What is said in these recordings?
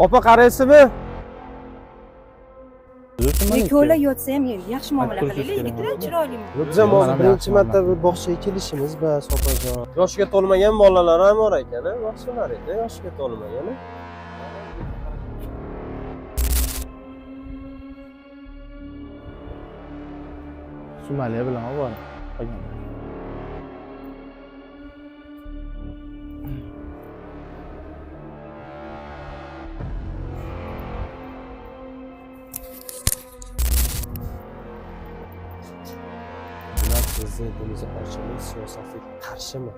Opa qaraysizmi? Ikkovlar yotsa ham yaxshi muomala qilaylik, yigitlar chiroyli. Biz ham hozir birinchi marta bu bog'chaga kelishimiz bas, opajon. Yoshga to'lmagan bolalar ham bor ekan, bog'chalar endi yoshga to'lmagan. Somaliya bilan bor qolganlar. Bular prezidentimiz ochiqlik siyosatiga qarshimi?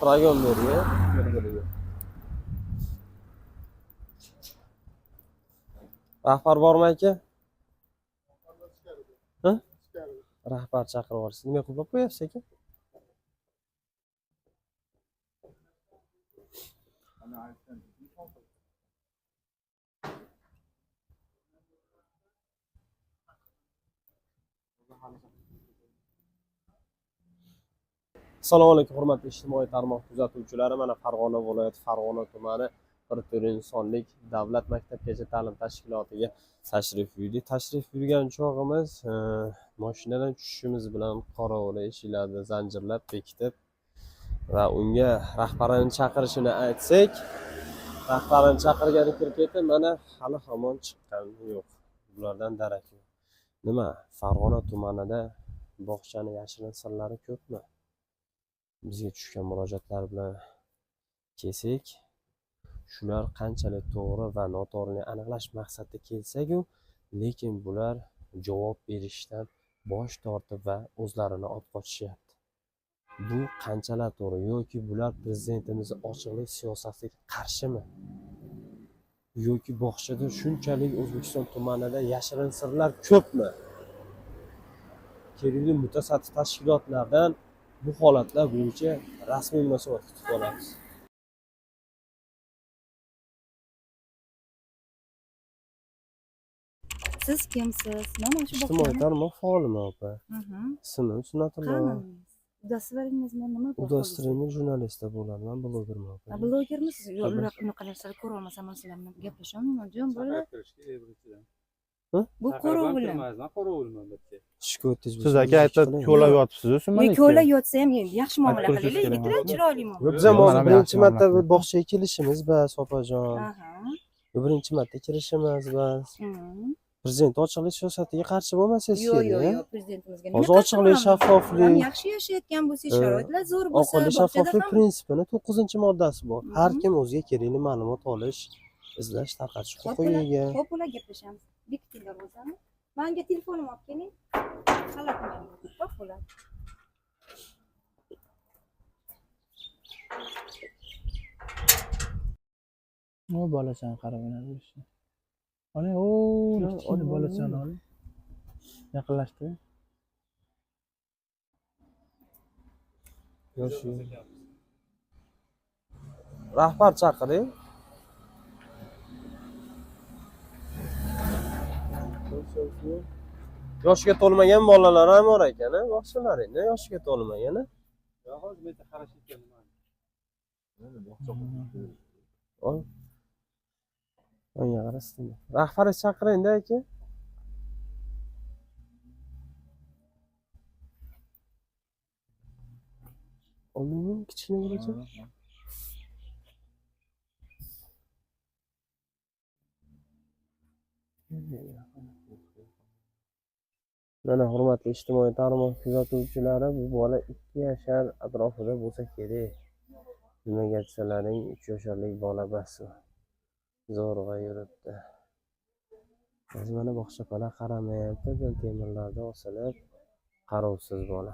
Rayon bergan bir-biriga. Rahbar bormi aka? Ha? Rahbar chaqirib yuborsin. Nima qilib qo'yapsiz aka? Assalomu alaykum hurmatli ijtimoiy tarmoq kuzatuvchilari. Mana Farg'ona viloyati Farg'ona tumani bir insonlik davlat maktabgacha ta'lim tashkilotiga tashrif buyurdik. Tashrif buyurgan chog'imiz mashinadan tushishimiz bilan qorovul eshiklarni zanjirlab bekitib va unga rahbarini chaqirishini aytsak, rahbarini chaqirgani kirib ketdi, mana hali hamon chiqqani yo'q. Bulardan darak yo'q. Nima, Farg'ona tumanida bog'chani yashirin sirlari ko'pmi? Bizga tushgan murojaatlar bilan kelsak, shular qanchalik to'g'ri va noto'g'rini aniqlash maqsadida kelsak-u, lekin bular javob berishdan bosh tortib va o'zlarini olib qochishyapti. Bu qanchalar to'g'ri yoki bular prezidentimiz ochiqlik siyosatiga qarshimi? Yoki bog'chada shunchalik O'zbekiston tumanida yashirin sirlar ko'pmi? Kerakli mutasaddi tashkilotlardan bu holatlar bo'yicha rasmiy munosabat kutib qolamiz. Siz kimsiz? Mana shu Ijtimoiy tarmoq faoliman opa. Ismim Sunnatullo. Удостоверениеңizmi nima bu? Удостоверение jurnalistda bo'laman, blogerman opa. Blogermisiz? Yo'q, unaqa narsalar ko'ra olmasam man sizlar bilan gaplasha olmayman, jon bola. Bu qo'rovulmi? Qo'rovulman bitta. Siz aka aytib ko'lab yotibsiz-ku, Somaliya. Ikkovlar yotsa ham yaxshi muomala qilaylik, yigitlar chiroyli muomala. Biz ham hozir birinchi marta bog'chaga kelishimiz bas, opajon. Birinchi marta kirishimiz bas. Prezident ochiqlik siyosatiga qarshi bo'lmasangiz Yo'q, kerak. yo'q, yo'q, prezidentimizga nima Hozir ochiqlik, shaffoflik, yaxshi yashayotgan bo'lsa, sharoitlar zo'r bo'lsa, ochiqlik, shaffoflik prinsipini 9-moddasi bor. Har kim o'ziga kerakli ma'lumot olish, izlash, tarqatish huquqiga ega. Xo'p, ular gaplashamiz. Bekiting darvozani. Menga telefonimni olib keling. Xalatim. Xo'p, ular. O bolachani qarab o'ynadi o'sha. Oling, o kichkina bolachani oling. Yaqinlashtiring. Yoshi. Rahbar chaqiring. Yoshga to'lmagan bolalar ham bor ekan, bog'chalar endi yoshga to'lmagan. Yo'q, hozir men qarash ekanman. Oy. O'nga qarasin. Rahbarni chaqiring-da aka. Oldingmi kichkina bolacha? Mana hurmatli ijtimoiy tarmoq kuzatuvchilari, bu bola 2 yashar atrofida bo'lsa kerak. Nimaga desalaring 3 yasharlik bola bas. Zo'rg'a yuribdi. Hozir mana bog'chapalar qaramayapti, temirlarda osilib, qarovsiz bola.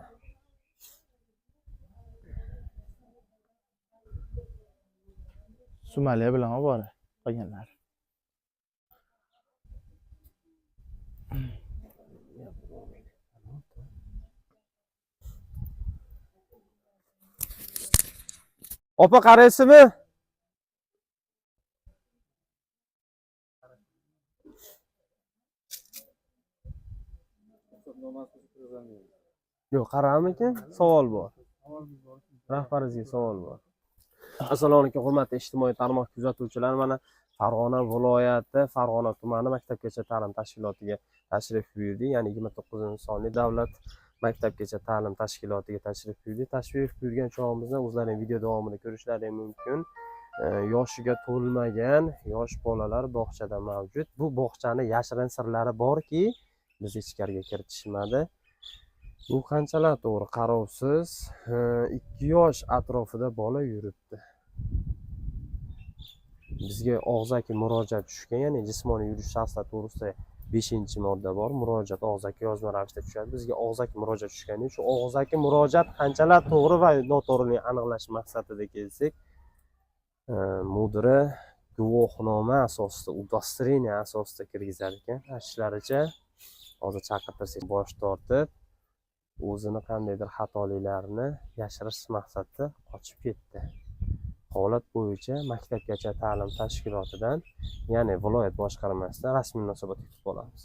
Somaliya bilan bor qolganlar. Opa, qaraysizmi? Yo'q, qaramikin? Savol bor. Rahbaringizga savol bor. Assalomu alaykum, hurmatli ijtimoiy tarmoq kuzatuvchilari. Mana Farg'ona viloyati, Farg'ona tumani maktabgacha ta'lim tashkilotiga tashrif buyurdik. Ya'ni 29-sonli davlat maktabgacha ta'lim tashkilotiga tashrif buyurdik. Tashrif buyurgan chog'imizda o'zlaring video davomida ko'rishlari mumkin. Yoshiga to'lmagan yosh bolalar bog'chada mavjud. Bu bog'chani yashirin sirlari borki, biz ichkariga kiritishmadi. Bu qanchalar to'g'ri, qarovsiz 2 yosh atrofida bola yuribdi. Bizga og'zaki murojaat tushgan, ya'ni jismoniy yurish shaxslar to'g'risida 5-modda bor. Murojaat og'zaki yozma ravishda tushadi. Bizga og'zaki murojaat tushgani shu og'zaki murojaat qanchalar to'g'ri va noto'g'riligini aniqlash maqsadida kelsak, mudira guvohnoma asosida, удостоверение asosida kirgizar ekan. Aytishlaricha, hozir chaqirtirsak bosh tortib, o'zini qandaydir xatoliklarini yashirish maqsadida qochib ketdi. Holat bo'yicha maktabgacha ta'lim tashkilotidan, ya'ni viloyat boshqarmasidan rasmiy munosabat kutib qolamiz.